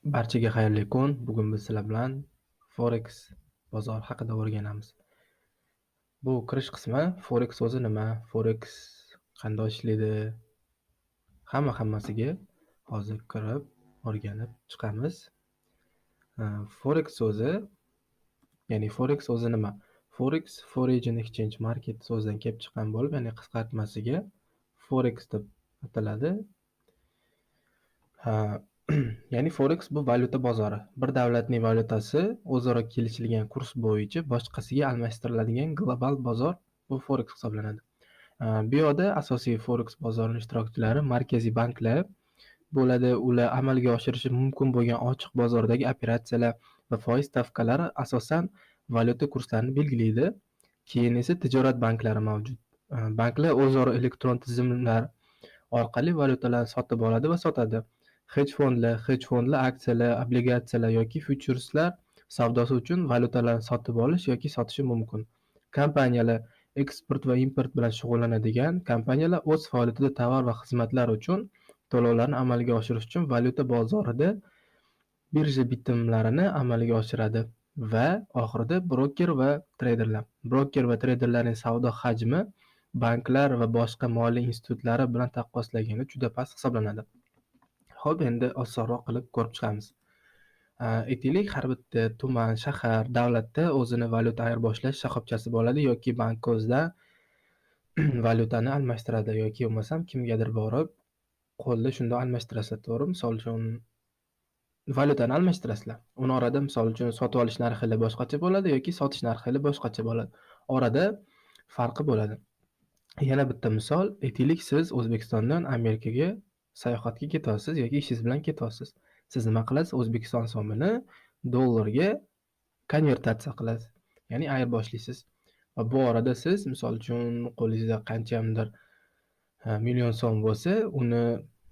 Barchaga xayrli kun. Bugun biz sizlar bilan Forex bozori haqida o'rganamiz. Bu kirish qismi. Forex o'zi nima? Forex qanday ishlaydi? Hammasiga hozir kirib o'rganib chiqamiz. Forex so'zi, ya'ni Forex o'zi nima? Forex Foreign Exchange Market so'zidan kelib chiqqan bo'lib, ya'ni qisqartmasiga Forex deb ataladi. Ya'ni Forex bu valyuta bozori. Bir davlatning valyutasi o'zaro kelishilgan kurs bo'yicha boshqasiga almashtiriladigan global bozor bu Forex hisoblanadi. Bu yoqda asosiy Forex bozorining ishtirokchilari markaziy banklar bo'ladi. Ular amalga oshirishi mumkin bo'lgan ochiq bozordagi operatsiyalar va foiz stavkalari asosan valyuta kurslarini belgilaydi. Keyin esa tijorat banklari mavjud. Banklar o'zaro elektron tizimlar orqali valyutalarni sotib oladi va sotadi. Hedge fondlar aksiyalar, obligatsiyalar yoki fyucherslar savdosi uchun valyutalarni sotib olish yoki sotishi mumkin. Kompaniyalar, eksport va import bilan shug'ullanadigan kompaniyalar o'z faoliyatida tovar va xizmatlar uchun to'lovlarni amalga oshirish uchun valyuta bozorida birja bitimlarini amalga oshiradi va oxirida broker va treyderlar. Broker va treyderlarning savdo hajmi banklar va boshqa moliya institutlari bilan taqqoslaganda juda past hisoblanadi. Xo'p, endi osonroq qilib ko'rib chiqamiz. Aytaylik, har bitta tuman, shahar, davlatda o'zini valyuta ayirboshlash shoxobchasi bo'ladi yoki bank o'zida valyutani almashtiradi yoki bo'lmasam kimgadir borib qo'lda shundoq almashtirasizlar, to'g'rimi? Misol uchun, valyutani almashtirasizlar. Uni orada, misol uchun, sotib olish narxi boshqacha bo'ladi yoki sotish narxi boshqacha bo'ladi. Orada farqi bo'ladi. Yana bitta misol, aytaylik, siz O'zbekistondan Amerikaga sayohatga ketyapsiz yoki ishingiz bilan ketyapsiz. Siz nima qilasiz? O'zbekiston so'mini dollarga konvertatsiya qilasiz. Ya'ni ayirboshlaysizz. Va bu orada siz, misol uchun, qo'lingizda qanchamdir million so'm bo'lsa, uni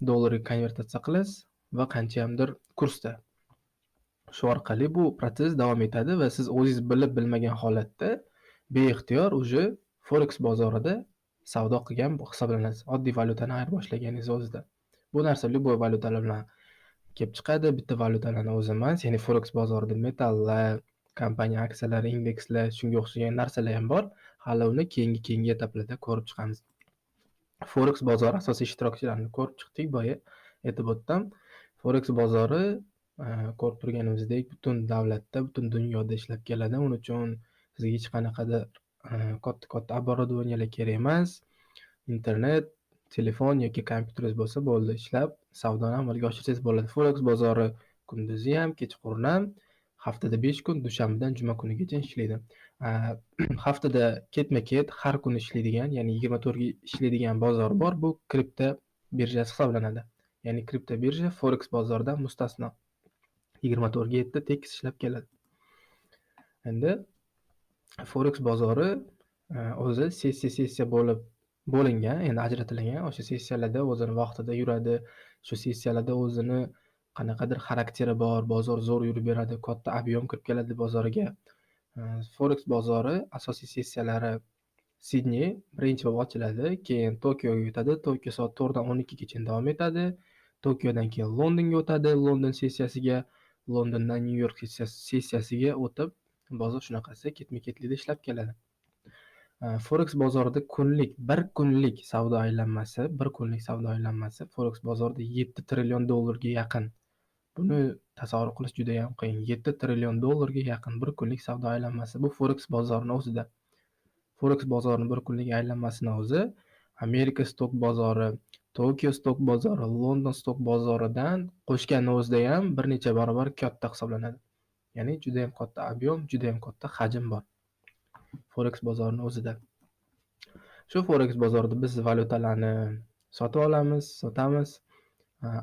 dollarga konvertatsiya qilasiz va qanchamdir kursda. Shu orqali bu protsess davom etadi va siz o'zingiz bilib bilmagan holatda beixtiyor уже Forex bozorida savdo qilgan hisoblanasiz. Oddiy valyutani ayirboshlaganingiz o'zida. Bu narsa любой valyutalar bilan kelib chiqadi. Bitta valyutalarni o'zi emas, ya'ni Forex bozorida metallar, kompaniya aksiyalari, indekslar, shunga o'xshagan narsalar ham bor. Hali uni keyingi etaplarda ko'rib chiqamiz. Forex bozori asosiy ishtirokchilarini ko'rib chiqdik, boya aytib o'tdim. Forex bozori, ko'rib turganimizdek, butun davlatda, butun dunyoda ishlab keladi. Uning uchun sizga hech qanaqadir katta-katta оборудования lar kerak emas. Internet, telefon yoki kompyuteringiz bo'lsa bo'ldi, ishlab savdoni amalga oshirsangiz bo'ladi. Forex bozori kunduzi ham, kechqurun ham, haftada 5 kun, dushanbadan juma kunigacha ishlaydi. Haftada ketma-ket har kuni ishlaydigan, ya'ni 24 ga ishlaydigan bozor bor. Bu kripto birjasi hisoblanadi. Ya'ni kripto birja Forex bozoridan mustasno. 24 ga 7 tekis ishlab keladi. Endi Forex bozori o'zi sessiya-sessiya bo'lib bo'lingan, endi ajratilgan. O'sha sessiyalarda o'zini vaqtida yuradi. Shu sessiyalarda o'zini qanaqadir xarakteri bor, bozor zo'r yurib beradi, katta объем kirib keladi bozorga. Forex bozori asosiy sessiyalari Sidney birinchi bo'lib ochiladi, keyin Tokioga o'tadi. Tokio soat 4 dan 12 gacha davom etadi. Tokiodan keyin Londonga o'tadi, London sessiyasiga, Londondan Nyu York sessiyasiga o'tib, bozor shunaqasi ketma-ketlikda ishlab keladi. Forex bozorida kunlik, bir kunlik savdo aylanmasi, bir kunlik savdo aylanmasi Forex bozorida 7 trillion dollarga yaqin. Buni tasavvur qilish judayam qiyin. 7 trillion dollarga yaqin bir kunlik savdo aylanmasi. Bu Forex bozorini o'zida. Forex bozorini bir kunlik aylanmasini o'zi Amerika stock bozori, Tokio stock bozori, London stock bozoridan qo'shganni o'zida ham bir necha barobar katta hisoblanadi. Ya'ni judayam katta объем, judayam katta hajm bor Forex bozorini o'zida. Shu Forex bozorida biz valyutalarni sotib olamiz, sotamiz,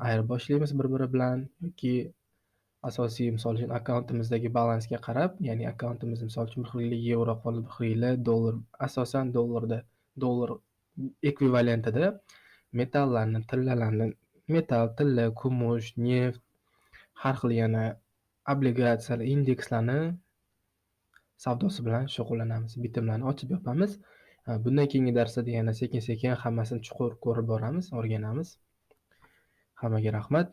ayirboshlaymiz bir-biri bilan yoki asosiy, misol uchun, akkauntimızdagi balansga qarab, ya'ni akkauntimiz, misol uchun, bir xili yevro qolib, bir xili dollar, asosan dollarda, dollar ekvivalentida metallarni, tillalarni, metal, tilla, kumush, neft, har xil yana obligatsiyalar, indekslarni savdosi bilan shug'ullanamiz. Bitimlarni ochib yopamiz. Bundan keyingi darslarda yana sekin-sekin hammasini chuqur ko'rib boramiz, o'rganamiz. Hammaga rahmat.